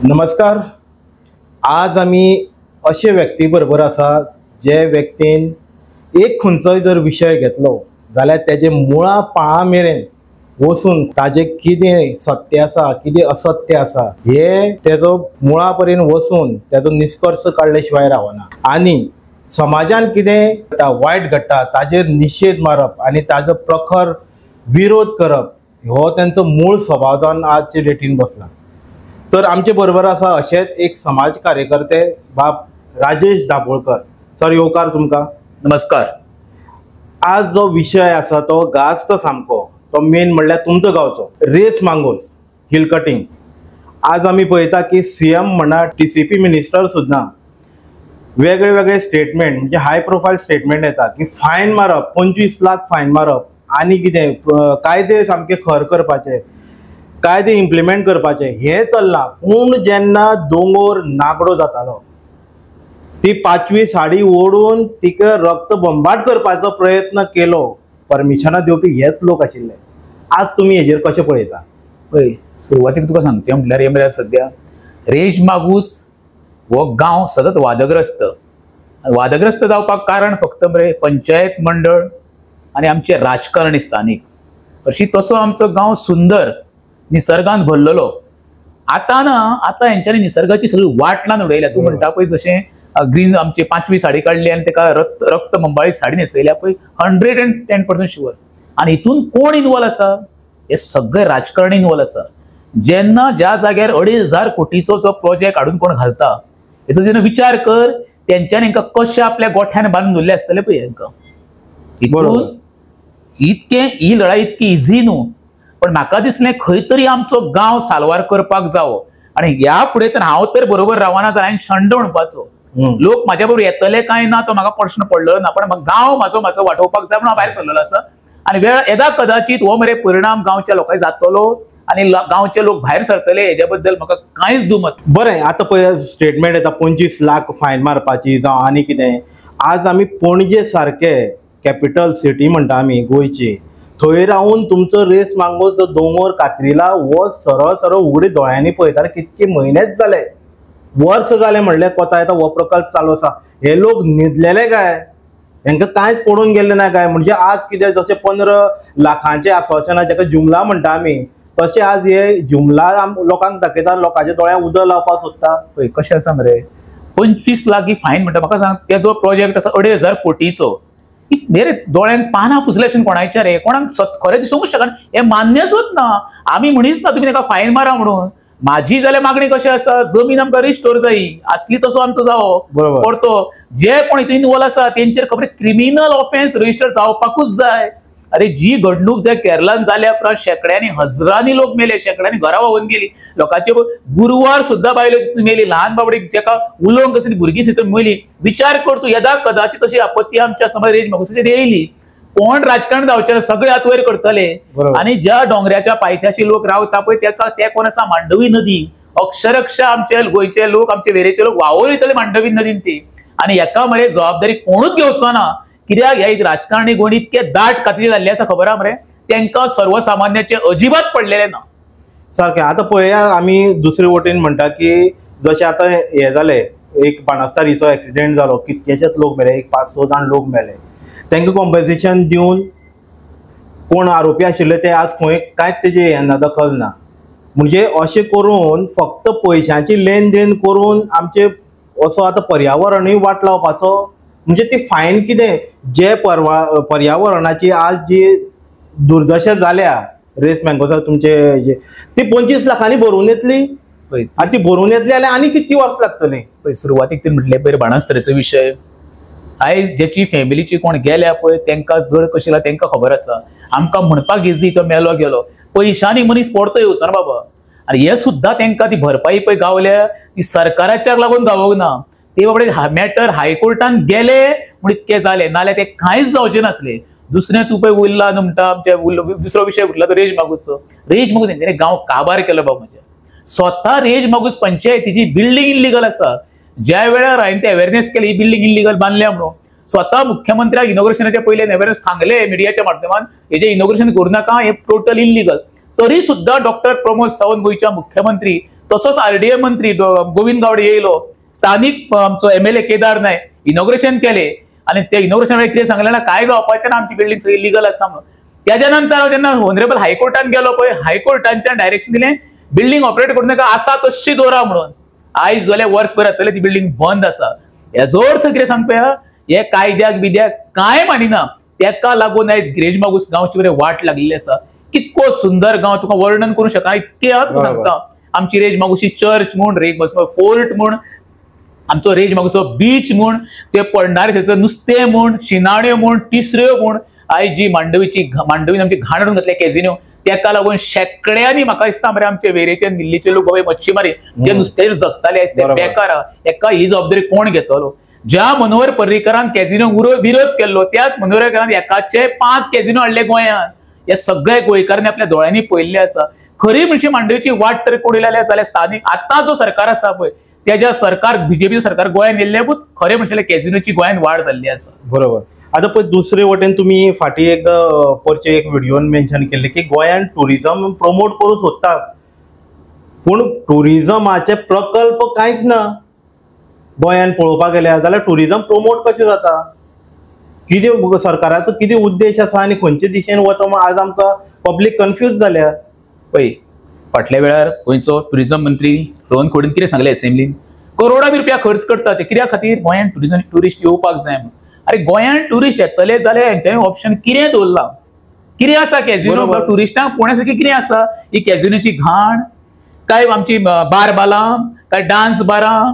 नमस्कार. आज आमी अशे व्यक्ती बरोबर आसा जे व्यक्तीन एक खंयचोय जर विशय घेतलो जाल्यार तेजे मुळा पाळा मेरेन वचून ताजे कितें सत्य आसा कितें असत्य आसा हे तेजो मुळा पर्यंत वचून तेजो निश्कर्श काडले शिवाय रावना. आनी समाजान कितें वायट घडटा ताजेर निशेध मारप आनी ताजो प्रखर विरोध करप हो तेंचो मूळ स्वभाव जावन आजचे डेटीन बसला. तर आमचे बरोबर आसा अशेंच एक समाज कार्यकर्ते बाब राजेश दाभोळकर. सर, येवकार तुमकां. नमस्कार. आज जो विशय आसा तो गाजता सामको, तो मेन म्हणल्यार तुमचो गांवचो रेस मांगोस हिल कटिंग. आज आमी पळयता की सीएम म्हणा टीसीपी मिनिस्टर सुद्दां वेगळे वेगळे स्टेटमेंट म्हणजे हाय प्रोफायल स्टेटमेंट येता की फायन मारप, 25 लाख फायन मारप आनी कितें कायदे सामके खर करपाचे, कायदे इम्प्लिमेंट करपाचे हे चल्लां. पूण जेन्ना दोंगोर नागडो जातालो ती पाचवी साडी ओडून तिका रक्त बंबाट करपाचो प्रयत्न केलो, परमिशनां दिवपी हेच लोक आशिल्ले. आज तुमी हेजेर कशें पळयता? पळय, सुरवातीक तुका सांगचें म्हटल्यार हे म्हळ्यार सद्या रेज मागूस हो गांव सतत वादग्रस्त. वादग्रस्त जावपाक कारण फक्त मरे पंचायत मंडळ आनी आमचे राजकारणी स्थानीक. अशी तसो आमचो गांव सुंदर निसर्गान भरलेलो. आतां ना, आतां हेंच्यांनी निसर्गाची सगळी वाट लावन उडयल्या. तूं म्हणटा पळय जशें ग्रीन आमची पांचवी साडी काडली आनी ताका रक्त मंबाळी साडी न्हेसयल्या पळय, 110% शुअर. आनी हितून कोण इनवॉल्व आसा? हे सगळे राजकारणी इनवॉल्व आसा. जेन्ना ज्या जाग्यार 2500 कोटीचो जो प्रोजेक्ट हाडून कोण घालता हेचो जेन्ना विचार कर, तेंच्यांनी हेंकां कशें आपल्या गोठ्यान बांदून दवरलें आसतलें पळय हेंकां. हितून इतकें ही लढाई इतकी इझी न्हू, पण म्हाका दिसलें खंय तरी आमचो गांव साल्वार करपाक जावो. आनी ह्या फुडें तर हांव तर बरोबर रावना जाल्यार हांवें शंड म्हणपाचो. लोक म्हाज्या बरोबर येतले काय ना तो म्हाका प्रश्न पडलेलो ना, पण गांव म्हाजो म्हाजो वाटोवपाक जाय म्हणून हांव भायर सरलेलो आसा. आनी वेळ येदा कदाचित हो मरे परिणाम गांवच्या लोकांक जातलो आनी गांवचे लोक भायर सरतले हेज्या बद्दल म्हाका कांयच दुमत. बरें, आतां पळय स्टेटमेंट येता 25 लाख फायन मारपाची जावं आनी कितें. आज आमी पणजे सारके कॅपिटल सिटी म्हणटा आमी गोंयची, थंय रावून तुमचो रेस मांगोस जो दोंगोर कात्रिला हो सरळ सरळ उगडे दोळ्यांनी पळयताले. कितके म्हयनेच जाले, वर्स जालें म्हणल्यार कोता येता हो प्रकल्प चालू आसा. हे लोक न्हिदलेले काय? हेंकां कांयच पडून गेल्लें ना काय? म्हणजे आज कितें जशें 15 लाखांचें आश्वासनां जाका जुमला म्हणटा आमी, तशें आज हे जुमला लोकांक दाखयता, लोकांच्या दोळ्यांक उदक लावपाक सोदता. पळय कशें आसा मरे, 25 लाख ही फायन म्हणटा. म्हाका सांग, तेजो प्रोजेक्ट आसा 2500 कोटीचो. मेरे दोळ्यांक पानां पुसले अशें कोणाच्या रे, कोणाक खरें दिसूंकच शकना, हें मान्यच ना. आमी म्हणीच ना तुमी ताका फायन मारा म्हणून. म्हाजी जाल्यार मागणी कशें आसा, जमीन आमकां रिस्टोर जायी आसली तसो आमचो जावो परतो. जे कोण हितून इनवॉल्व आसा तेंचेर खबर क्रिमिनल ऑफेन्स रजिस्टर जावपाकूच जाय. अरे जी घडणूक ज्या केरलान जाल्या उपरांत शेंकड्यांनी हजरांनी लोक मेले, शेंकड्यांनी घरां व्हांवून गेली, लोकांचे गुरवार सुद्दां बायलो मेली, ल्हान बाबडी जेका उलोवंक आसली भुरगीं थंयसर मेली. विचार कर तूं, येदा कदाचित अशी आपत्ती आमच्या समज रेज मागूसाचेर येयली, कोण राजकारण जावचें, सगळे हात वयर करतले. आनी ज्या दोंगराच्या पायथ्याशी लोक रावता पळय तेका ते कोण आसा, मांडवी नदी. अक्षरक्षा आमचे गोंयचे लोक, आमचे वेरेचे लोक व्हांवून वयतले मांडवी नदीन ती. आनी हेका मरे जबाबदारी कोणूच घेवचो ना. कित्याक ह्या राजकारणी गोंय इतके दाट कातीचे जाल्ले आसा खबर आहा मरे, तेंकां सर्वसामान्याचे अजिबात पडलेले ना. सारकें. आतां पळया आमी दुसरे वटेन म्हणटा की जशें आतां हें जालें, एक बाणस्तारीचो एक्सिडेंट जालो, कितकेशेच लोक मेले, एक 5-6 जाण लोक मेले. तांकां कॉम्पन्सेशन दिवन कोण आरोपी आशिल्ले ते आज खंय कांयच तेजे हें ना, दखल ना. म्हणजे अशें करून फक्त पयशांची लेन then करून आमचे असो आतां पर्यावरणूय वाट लावपाचो. म्हणजे ती फायन कितें, जे पर्यावरणाची आज जी दुर्दशा जाल्या रेस मँगोसा तुमचे, ती 25 लाखांनी भरून येतली. आनी ती भरून येतली जाल्यार आनी कितकी वर्स लागतली? पळय, सुरवातीक तुवें म्हटलें पळय बाणस्तारीचो विशय. आयज ज्याची फॅमिलीची कोण गेल्या पळय तेंकां जड कशी लागता तेंकां खबर आसा. आमकां म्हणपाक इजी तो मेलो गेलो, पयशांनी मनीस परतो येवचो ना बाबा. आनी हे सुद्दां तेंकां ती भरपाई पळय गावल्या ती सरकाराच्याक लागून गावोंक ना. ते बाबडे मॅटर हायकोर्टान गेले म्हूण इतकें जालें, नाल्यार ते कांयच जावचें नासलें. दुसरें तूं पळय उरला न्हू म्हणटा आमच्या दुसरो विशय उरला तो रेज मागूसचो. रेज मागूस हेंच्यांनी गांव काबार केलो बाबा. म्हणजे स्वता रेज मागूस पंचायतीची बिल्डींग इल्लिगल आसा. ज्या वेळार हांवें ते अवेरनेस केली ही बिल्डींग इल्लिगल बांदल्या म्हणून, स्वता मुख्यमंत्र्याक इनॉग्रेशनाच्या पयलीं अवेरनेस सांगले मिडियाच्या माध्यमान, हेजें इनॉग्रेशन करूं नाका, हें टोटल इल्लिगल. तरी सुद्दां डॉक्टर प्रमोद सावंत गोंयच्या मुख्यमंत्री तसोच आरडीए मंत्री गोविंद गावडे येयलो, स्थानीक आमचो एमएलए केदार नायक इनॉग्रेशन केले आनी ते इनॉग्रेशन वेळार कितें सांगलें ना, काय जावपाचें ना, आमची बिल्डींग सगळी लिगल आसा म्हणून. त्याच्या नंतर हांव जेन्ना ऑनरेबल हायकोर्टान गेलो पळय, हायकोर्टांच्यान डायरेक्शन दिलें बिल्डींग ऑपरेट करूं नाका, आसा तशी दवरा म्हणून. आयज जाल्यार वर्स भर जातलें ती बिल्डींग बंद आसा. हेजो अर्थ कितें सांगपा, हे कायद्याक बिद्याक कांय मानिना. तेका लागून आयज रेज मागूस गांवची बरे वाट लागलेली आसा. कितको सुंदर गांव, तुका वर्णन करूं शकना इतकें हांव तुका सांगता. आमची रेज मागुशी चर्च म्हूण, रेज मागूस फोर्ट म्हूण, आमचो रेज मागुसो बीच म्हूण, ते पडणारे थंयसर नुस्तें म्हूण, शिनाण्यो म्हूण, तिसऱ्यो म्हूण. आयज जी मांडवीची मांडवीन आमची घाण हाडून घातल्या कॅझिनो, तेका लागून शेकड्यांनी म्हाका दिसता मरे आमचे वेरेचे दिल्लीचे लोक बाबा मच्छीमारी जे नुस्तें जगताले आयज ते बेकार. एका ही जबाबदारी कोण घेतलो? ज्या मनोहर पर्रीकरान कॅझिनो विरोध केल्लो त्याच मनोहर पर्रीकरान एकाचे 5 कॅझिनो हाडले गोंयांत. हे सगळे गोंयकारांनी आपल्या दोळ्यांनी पळयल्ले आसा. खरी म्हणजे मांडवीची वाट तर कोणी लायल्या जाल्यार स्थानीक आतां जो सरकार आसा पळय तेज्या सरकार बीजेपी सरकार गोंयांत येयल्ले खरें म्हणल्यार कॅझिनोची गोंयांत वाड जाल्ली आसा. बरोबर. आतां पळय दुसरे वटेन तुमी फाटीं एकदां परचे एक व्हिडियोन मेन्शन केल्ले की गोंयांत ट्युरिजम प्रमोट करूंक सोदतात पूण ट्युरिजमाचे प्रकल्प कांयच ना. गोंयांत पळोवपाक गेल्यार जाल्यार ट्युरिजम प्रमोट कशें जाता, कितें सरकाराचो कितें उद्देश आसा आनी खंयचे दिशेन वता म्हूण आज आमकां पब्लीक कन्फ्यूज जाल्या. पळय फाटल्या वेळार गोंयचो ट्युरिजम मंत्री रोहन खोडीन कितें सांगलें असेंब्लीन, करोडांनी रुपया खर्च करता ते कित्या खातीर, गोंयांत ट्युरिजम ट्युरिस्ट येवपाक जाय म्हणून. अरे गोंयांत ट्युरिस्ट येतले जाल्यार हेंच्यांनी ऑप्शन कितें दवरलां, कितें आसा कॅझिनो ट्युरिस्टांक पळोवण्या सारकें कितें आसा? ही कॅझिनोची घाण काय आमची बार बालां काय डान्स बारां,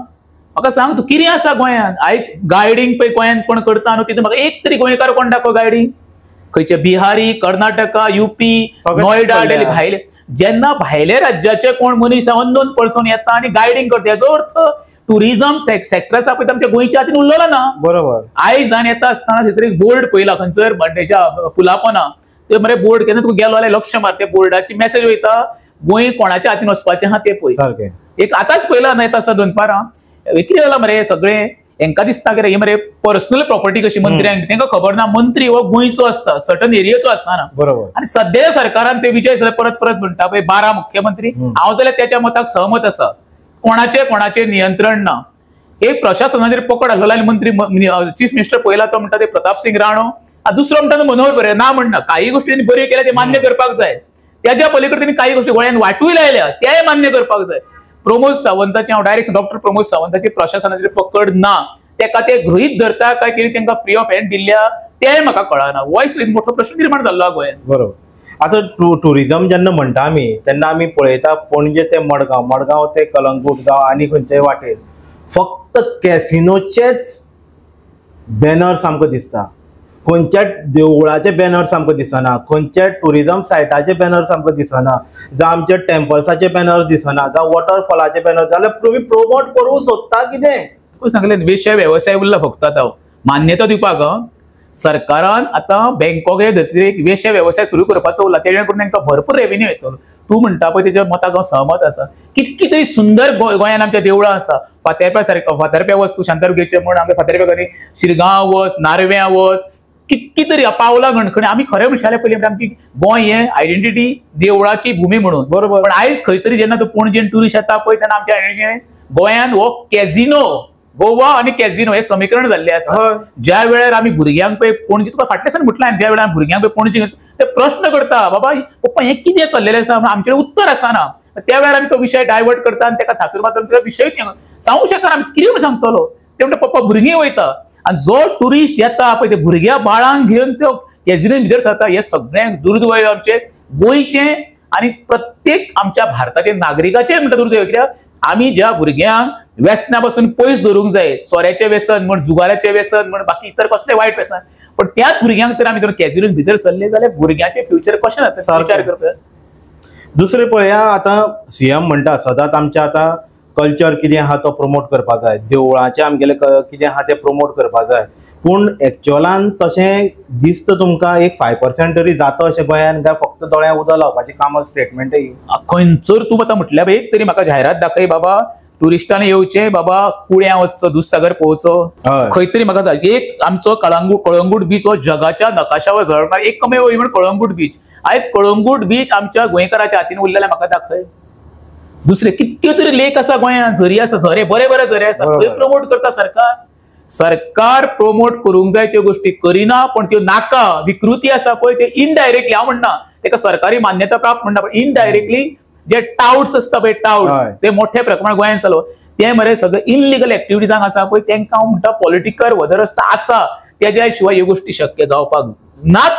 म्हाका सांग तूं कितें आसा गोंयांत? आयज गायडींग पळय गोंयांत कोण करता न्हू तितून म्हाका एक तरी गोंयकार कोण दाखय गायडींग? खंयचे बिहारी, कर्नाटका, युपी, नोयडा, दिल्ली भायले. जेन्ना भायले राज्याचे कोण मनीस अननोन पर्सन येता आनी गायडींग करता, हेजो अर्थ टुरिजम सेक्टर आसा पळय आमच्या गोंयच्या हातीन उरलेलो ना. बरोबर. आयज आनी येता आसतना थंयसर एक बोर्ड पळयला खंयसर हेच्या पुलापोना, ते मरे बोर्ड केन्ना तुका गेलो जाल्यार लक्ष मार, त्या बोर्डाची मेसेज वयता गोंय कोणाच्या हातीन वचपाचें आहा तें पळय. एक आतांच पळयला ना येता आसतना दनपारां कितें जालां मरे सगळें हेंकां दिसता कितें ही मरे पर्सनल प्रॉपर्टी कशी मंत्र्यांक, तेंकां खबर ना मंत्री हो गोंयचो आसता, सर्टन एरियाचो आसना. बरोबर. आनी सद्या सरकारान ते विजय सर परत परत म्हणटा पळय 12 मुख्यमंत्री, हांव जाल्यार त्याच्या मताक सहमत आसा. कोणाचे कोणाचे नियंत्रण ना. एक प्रशासनाचेर पकड आसलेलो आनी मंत्री चीफ मिनिस्टर पळयला तो म्हणटा ते प्रताप सिंग राणो, दुसरो म्हणटा तो मनोहर पर्रीकर. ना म्हणना काही गोष्टी त्यांनी बऱ्यो केल्या ते मान्य करपाक जाय, त्याच्या पलीकडे त्यांनी काही गोष्टी गोंयांत वाटूय लायल्या तेय मान्य करपाक जाय. प्रमोद सावंताचे हांव डायरेक्ट डॉक्टर प्रमोद सावंताचे प्रशासनाचेर पकड ना, तेका ते गृहीत धरता काय कितें तेंकां फ्री ऑफ हँड दिल्या तेय म्हाका कळना. वॉयस मोठो प्रश्न निर्माण जाल्लो गोंयांत. बरोबर. आतां ट्युरिजम जेन्ना म्हणटा आमी तेन्ना आमी पळयता पणजे ते मडगांव, मडगांव ते कलंगूट जावं आनी खंयच्याय वाटेर फक्त कॅसिनोचेच बॅनर्स आमकां दिसता, खंयच्या देवळाचे बॅनर्स आमकां दिसना, खंयच्या ट्युरिजम सायटाचे बॅनर्स आमकां दिसना, जावं आमच्या टेम्पल्साचे बॅनर्स दिसना, जावं वॉटरफॉलाचे बॅनर्स. जाल्यार तुमी प्रमोट करूंक सोदता कितें? तुका सांगलें वेश्या वेवसाय उरला फक्त आतां मान्यता दिवपाक. सरकारान आतां बँकॉक हे धर्तरेर एक वेश्या वेवसाय सुरू करपाचो उरला, तेणे करून तांकां भरपूर रेवेन्यू येतलो. तूं म्हणटा पळय तेच्या मताक हांव सहमत आसा. कितकी तरी सुंदर गोंयांत आमच्या देवळां आसा. फातर्प्या सारकें फातर्प्या वच तूं शांतादुर्गेचें म्हण, आमच्या फातर्प्या शिरगांव वच, नार्व्यां वच, कितकी तरी पावलां गणखणी. आमी खरें म्हणशाले पयलीं आमची गोंय हें आयडेंटिटी देवळाची भुमी म्हणून. बरोबर. पण आयज खंय तरी जेन्ना तूं पणजेन ट्युरिस्ट येता पळय तेन्ना आमच्या आयडेंटिटी गोंयांत हो कॅझिनो, गोवा आनी कॅझिनो हे समीकरण जाल्लें आसा. ज्या वेळार आमी भुरग्यांक पळय पणजे, तुका फाटल्या दिसान म्हटलां ज्या वेळार भुरग्यांक पळय पणजे ते प्रश्न करता बाबा पप्पा हें कितें चल्लेलें आसा म्हणून आमचें उत्तर आसना. त्या वेळार आमी तो विशय डायवर्ट करता आनी तेका थातूर मातूर विशय सांगूंक शकना. आमी कितें म्हूण सांगतलो? ते म्हणटा पप्पा भुरगीं वयता आनी जो ट्युरिस्ट येता पळय ते भुरग्या बाळांक घेवन त्यो कॅझिनोन भितर सरता. हे सगळ्यांक दुर्दैव आमचें गोंयचें आनी प्रत्येक आमच्या भारताचे नागरिकाचें म्हणटा दुर्दैव. कित्याक आमी ज्या भुरग्यांक व्यसना पासून पयस दवरूंक जाय, सोऱ्याचें व्यसन म्हण, जुगाराचें व्यसन म्हण, बाकी इतर कसलें वायट व्यसन, पण त्याच भुरग्यांक तर आमी कॅझिनोन भितर सरले जाल्यार भुरग्यांचें फ्युचर कशें जाता विचार करपाक. दुसरें पळया आतां सीएम म्हणटा सदांच आमच्या आतां कल्चर कितें आहा तो प्रमोट करपाक जाय, देवळाचें आमगेलें कितें आहा तें प्रमोट करपाक जाय, पूण एक्चुअलान तशें दिसता तुमकां एक 5% तरी जाता अशें गोंयान काय फक्त दोळ्यां उदक लावपाचें काम स्टेटमेंट? खंयसर तूं आतां म्हटल्यार एक तरी म्हाका जायरात दाखय बाबा ट्युरिस्टांनी येवचें बाबा कुळ्यां वचचो, दुधसागर पळोवचो, खंय तरी म्हाका एक आमचो कळंगूट बीच हो जगाच्या नकाशावर झळणार एकमेव म्हण कळंगूट बीच. आयज कळंगूट बीच आमच्या गोंयकाराच्या हातीन उरलेल्या म्हाका दाखय. दुसरे कितक्यो तरी लेक आसा गोंयांत, झरी आसा, झरे बरे बरे झरे आसा, थंय प्रमोट करता सरकार. सरकार प्रमोट करूंक जाय त्यो गोष्टी करिना, पण त्यो नाका विकृती आसा पळय ते इनडायरेक्टली, हांव म्हणना तेका सरकारी मान्यता प्राप्त म्हणना, पण इनडायरेक्टली जे टाउट्स आसता पळय, टाउट्स ते मोठ्या प्रमाणात गोंयांत चालू ते मरे सगळे इलिगल एक्टिविटीजांक आसा पळय, तेंकां हांव म्हणटा पॉलिटिकल वदरस्त आसा, तेज्या शिवाय ह्यो गोष्टी शक्य जावपाक नात.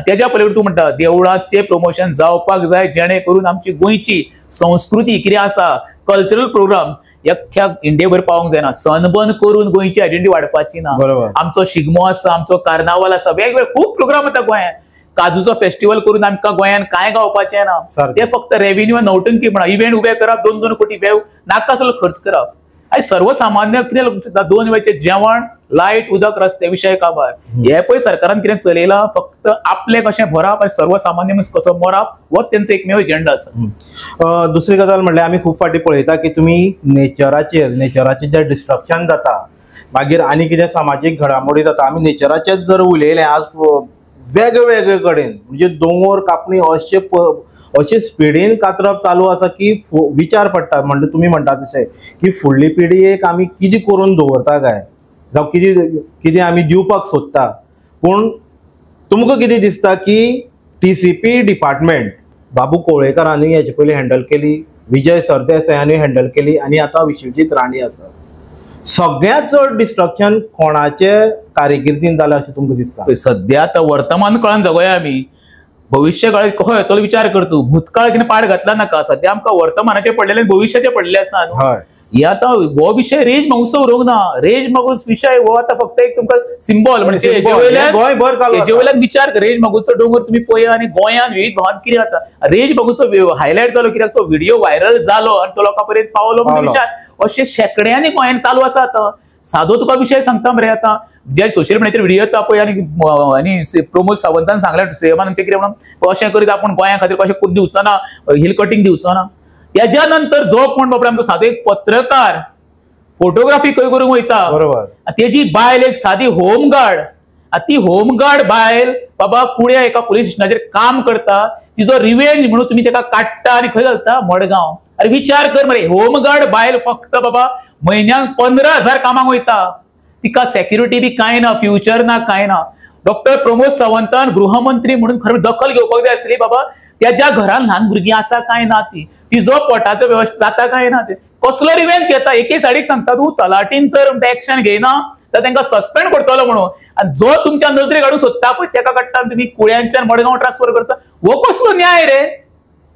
तेज्या पलीकडे तूं म्हणटा देवळाचें प्रमोशन जावपाक जाय, जेणे करून आमची गोंयची संस्कृती कितें आसा, कल्चरल प्रोग्राम अख्ख्या इंडियेभर पावोंक जायना. सनबर्न करून गोंयची आयडेंटिटी वाडपाची ना. आमचो शिगमो आसा, आमचो कार्नावाल आसा, वेगवेगळे खूब प्रोग्राम जाता गोंयांत. काजूचो फेस्टिवल करून आमकां गोंयांत कांय गावपाचें ना, ते फक्त रेव्हेन्यू नौटंकी म्हणा, इव्हेंट उबे करप, 2-2 कोटी नाका असलो खर्च करप. आनी सर्वसामान्य कितें लोक चिंतता, 2 वेळचें जेवण, लायट, उदक, रस्ते विशय काबार. हे पळय सरकारान कितें चलयलां, फक्त आपलें कशें भरप आनी सर्वसामान्य मनीस कसो मरप हो तेंचो एकमेव एजेंडा आसा. दुसरी गजाल म्हणल्यार आमी खूब फावटी पळयता की तुमी नेचराचेर, नेचराचें जें डिस्ट्रक्शन जाता, मागीर आनी कितें सामाजीक घडामोडी जाता, आमी नेचराचेर जर उलयलें आज वेगवेगळे कडेन म्हणजे दोंगर कापणी अशे अशे स्पिडीन कातरप चालू आसा की विचार पडटा. म्हणजे तुमी म्हणटा तशें की फुडली पिढयेक आमी कितें करून दवरता काय, जावं कितें कितें आमी दिवपाक सोदता. पूण तुमकां कितें दिसता की TCP department बाबू कोळेकरांनी हेचे पयलीं हँडल केली, विजय सरदेसायांनी हँडल केली आनी आतां विश्वजीत राणे आसा, सगळ्यांत चड डिस्ट्रक्शन कोणाचे कारकिर्दीन जालें अशें तुमकां दिसता? सद्या आतां वर्तमान काळान जगोया आमी, भविश्य काळ कसो येतलो विचार कर तूं, भूतकाळ कितें पाड घातला नाका. सद्या आमकां वर्तमानाचें पडलेलें, भविश्याचें पडलें आसा न्हू. हे आतां हो विशय रेज मागूसो उरोवंक ना, रेज मागूस विशय हो आतां फक्त एक तुमकां सिंबॉल म्हणजे हेजे वयल्यान विचार. रेज मागूसचो दोंगर तुमी पळया आनी गोंयांत विविध भागांत कितें जाता, रेज मागूसचो हायलायट जालो कित्याक तो व्हिडिओ व्हायरल जालो आनी तो लोकां पर्यंत पावलो म्हणून विशय अशे शेंकड्यांनी गोंयांत चालू आसा. आतां सादो तुका विशय सांगता मरे, आतां जे सोशल मिडियाचेर व्हिडिओ येता पळय आनी प्रमोद सावंतान सांगलें सीएमान आमचें कितें म्हणून अशें करीत आपूण गोंया खातीर कशें करून दिवचो ना, हिल कटींग दिवचो ना. तेज्या नंतर जो कोण बाबडो आमचो सादो एक पत्रकार फोटोग्राफी खंय करूंक वयता, बरोबर, तेजी बायल एक सादी होमगार्ड, ती होमगार्ड बायल बाबा कुड्या एका पुलीस स्टेशनाचेर काम करता, तिजो रिवेंज म्हणून तुमी तेका काडटा आनी खंय घालता, मडगांव. अरे विचार कर मरे, होमगार्ड बायल फक्त बाबा म्हयन्याक 15,000 कामाक वयता, तिका सेक्युरिटी बी कांय ना, फ्युचर ना, कांय ना. डॉक्टर प्रमोद सावंतान गृहमंत्री म्हणून खरें दखल घेवपाक जाय आसली बाबा, त्याच्या घरान ल्हान भुरगीं आसा काय ना, ती तिजो पोटाचो वेवस्था जाता काय ना, ते कसलो रिवेंज घेता. एके सायडीक सांगता तूं तलाटीन तर एक्शन घेयना तर तांकां सस्पेंड करतलो म्हणून, आनी जो तुमच्या नजरेक हाडूंक सोदता पळय तेका काडटा तुमी कुळ्यांच्यान मडगांव ट्रान्सफर करता. हो कसलो न्याय रे,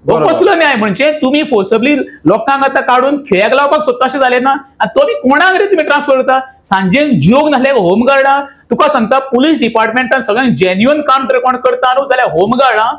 हो कसलो न्याय? म्हणजे तुमी फोर्सबली लोकांक आतां काडून खेळाक लावपाक सोदता अशें जालें ना. आनी तो बी कोणाक रे तुमी ट्रान्सफर करता? सांजेन जोग नासले होमगार्डा, तुका सांगता पुलीस डिपार्टमेंटान सगळ्यांक जेन्युअन काम तर कोण करता न्हू जाल्यार होमगार्डा.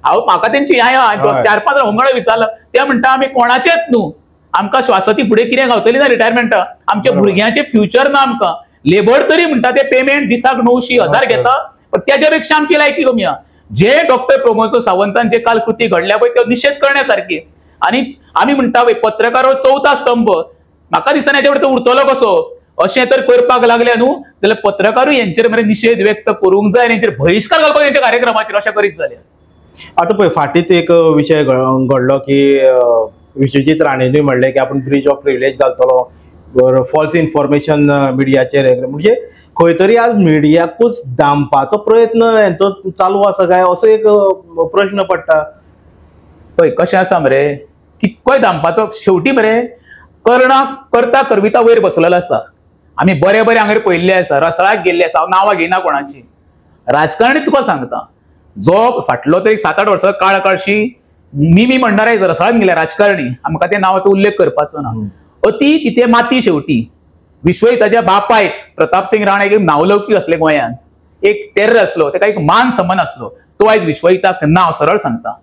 हांव म्हाका तेंची 4-5 जाण होमगार्डा विचारला, ते म्हणटा आमी कोणाचेच न्हू, आमकां श्वासती फुडें कितें गावतली ना रिटायरमेंटा, आमच्या भुरग्यांचें फ्युचर ना, आमकां लेबर तरी म्हणटा ते पेमेंट दिसाक 900 1000 घेता, पण त्याच्या पेक्षा आमची लायकी कमी आहा. जे डॉक्टर प्रमोद सावंतान जे काल कृती घडल्या पळय ते निशेध करण्यासारखी. आनी आमी म्हणटा पळय पत्रकार हो चौथा स्तंभ, म्हाका दिसना हेच्या वयर तो उरतलो कसो. अशें तर करपाक लागले न्हू जाल्यार पत्रकारूय हेंचेर मरे निशेध व्यक्त करूंक जाय आनी हेंचेर बहिश्कार घालपाक हेंच्या कार्यक्रमाचेर अशें करीत जाल्यार. आतां पळय फाटींच एक विशय घडलो की विश्वजीत राणेनूय म्हणलें की आपूण ब्रीच ऑफ प्रिविलेज घालतलो, फॉल्स इन्फॉर्मेशन मिडियाचेर, म्हणजे खंय तरी आज मिडियाकूच दामपाचो प्रयत्न हेंचो चालू आसा काय असो एक प्रश्न पडटा. पळय कशें आसा मरे, कितकोय दामपाचो शेवटी मरे करणा करता करविता वयर बसलेलो आसा. आमी बरे बरे हांगर पळयल्ले आसा, रसळाक गेल्ले आसा, हांव नांवां घेयना कोणाची. राजकारणी तुका सांगता जो फाटलो तरी 7-8 वर्सां काळ काळशी मी म्हणणार आयज रसळान गेल्या राजकारणी, आमकां त्या नांवाचो उल्लेख करपाचो ना. अती तिथे माती शेवटी. विश्वजिताच्या बापायक प्रतापसिंग राणे एक नावलौकीक आसले गोंयांत, एक टेर्र आसलो, ताका एक मान सन्मान आसलो, तो आयज विश्वजिताक ना. सरळ सांगता,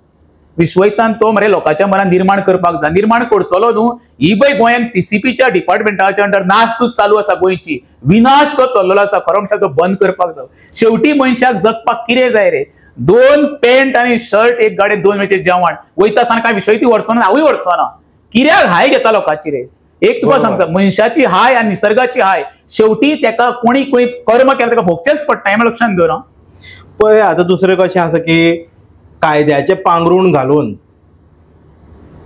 विश्वजितान तो मरे लोकांच्या मनान निर्माण करपाक जाय, निर्माण करतलो न्हू. ही पळय गोंयांत टीसीपीच्या डिपार्टमेंटाच्या अंडर नाशतूच चालू आसा, गोंयची विनाश तो चल्लेलो आसा. खरो मनशाक तो बंद करपाक जाय. शेवटी मनशाक जगपाक कितें जाय रे? 2 पॅन्ट आनी शर्ट, एक गाडयेन 2 वेळचें जेवण. वयता आसतना काय विश्वजित व्हरचो ना, हांवूय व्हरचो ना. कित्याक हाय घेता लोकांची रे? एक तुका सांगता, मनशाची हाय आनी निसर्गाची हाय शेवटी तेका कोणी कोणी कर्म केला तेका भोगचेंच पडटा, हें लक्षांत दवर. पळय आतां दुसरें कशें आसा की कायद्याचें पांगरूण घालून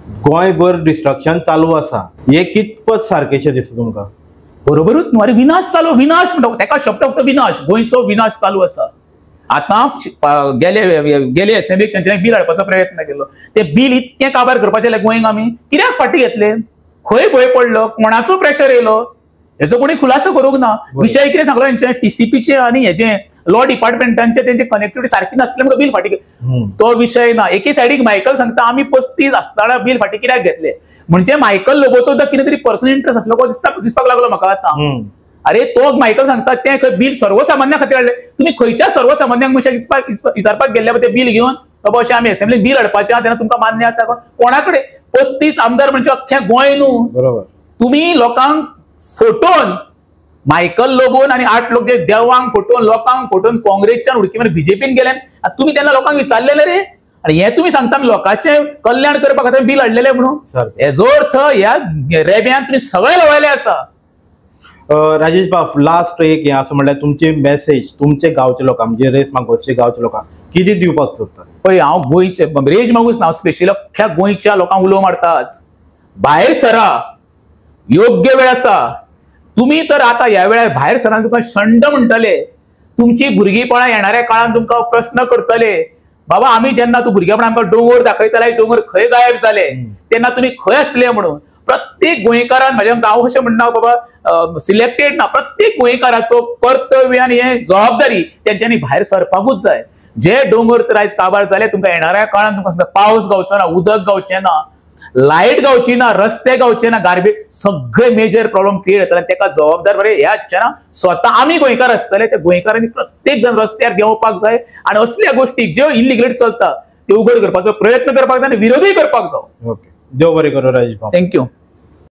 गोंयभर डिस्ट्रक्शन चालू आसा, हे कितपत सारकेशें दिसता तुमकां? बरोबरूच न्हू. अरे विनाश चालू, विनाश म्हणटा तेका शब्द फक्त विनाश, गोंयचो विनाश चालू आसा. आतां गेले गेले असेंब्लीक तेंच्यांनी बील हाडपाचो प्रयत्न केलो, ते बील इतकें काबार करपाचें जाल्यार गोंयक आमी कित्याक फाटीं घेतले? खंय भंय पडलो? कोणाचो प्रेशर येयलो? हेचो कोणी खुलासो करूंक ना. विशय कितें सांगलो हेंचे टीसीपीचे आनी हेजे लॉ डिपार्टमेंटांचे तेंचे कनेक्टिविटी सारकी नासली म्हणून बील फाटीं, तो विशय ना. एके सायडीक मायकल सांगता आमी 35 आसतना बील फाटीं कित्याक घेतले, म्हणजे मायकल लोबोचो सुद्दां कितें तरी पर्सनल इंट्रस्ट आसलो दिसपाक लागलो म्हाका आतां. अरे तो मायकल सांगता तें खंय बील सर्वसामान्या खातीर हाडलें, तुमी खंयच्या सर्वसामान्यांक मनशाक विचारपाक गेल्ले पळय तें बील घेवन बाबा अशें आमी असेंब्लीन बील हाडपाचें तेन्ना तुमकां मान्य आसा? कोणा कडेन 35 आमदार म्हणजे अख्ख्या गोंय न्हू. बरोबर. तुमी लोकांक फटोवन, मायकल लोबोन आनी 8 लोक जे देवांक फटोवन, लोकांक फटोवन काँग्रेसच्यान उडकी मारून बीजेपीन गेले, तुमी तेन्ना लोकांक विचारलेले रे? आनी हें तुमी सांगता आमी लोकांचें कल्याण करपा खातीर बील हाडलेलें म्हणून. हेजो अर्थ ह्या रेब्यान तुमी सगळे लवायले आसा. राजेश बाब, लास्ट एक हें आसा म्हणल्यार तुमची मेसेज तुमचे गांवच्या लोकांक, म्हणजे रेस मागोसचे गांवच्या लोकांक कितें दिवपाक सोदता? पळय हांव गोंयचे रेज मागूस ना, हांव स्पेशली अख्ख्या गोंयच्या लोकांक उलो मारता, आज भायर सरा, योग्य वेळ आसा. तुमी तर आतां ह्या वेळार भायर सरा तुमकां शंड म्हणटले, तुमची भुरगीपणां येणाऱ्या काळान तुमकां प्रश्न करतले, बाबा आमी जेन्ना तूं भुरगेपणां आमकां दोंगर दाखयताले, दोंगर खंय गायब जाले, तेन्ना तुमी खंय आसले म्हणून. प्रत्येक गोंयकारान, म्हाज्या हांव अशें म्हणना बाबा सिलेक्टेड ना, प्रत्येक गोंयकाराचो कर्तव्य आनी हे जबाबदारी तेंच्यांनी भायर सरपाकूच जाय. जे दोंगर तर आयज काबार जाले, तुमकां येणाऱ्या काळान तुमकां सुद्दां पावस गावचो ना, उदक गावचें ना, लायट गावची ना, रस्ते गावचे ना, गार्बेज सगळे मेजर प्रॉब्लम क्रिएट जातले. तेका जबाबदार बरे ह्या ना स्वता आमी गोंयकार आसतले. त्या गोंयकारांनी प्रत्येक जण रस्त्यार देंवपाक जाय आनी असल्या गोष्टी ज्यो इल्लिगल चलता त्यो उघड करपाचो प्रयत्न करपाक जाय आनी विरोधूय करपाक जाय. ओके, देव बरें करूं राजेश बाब. Thank you.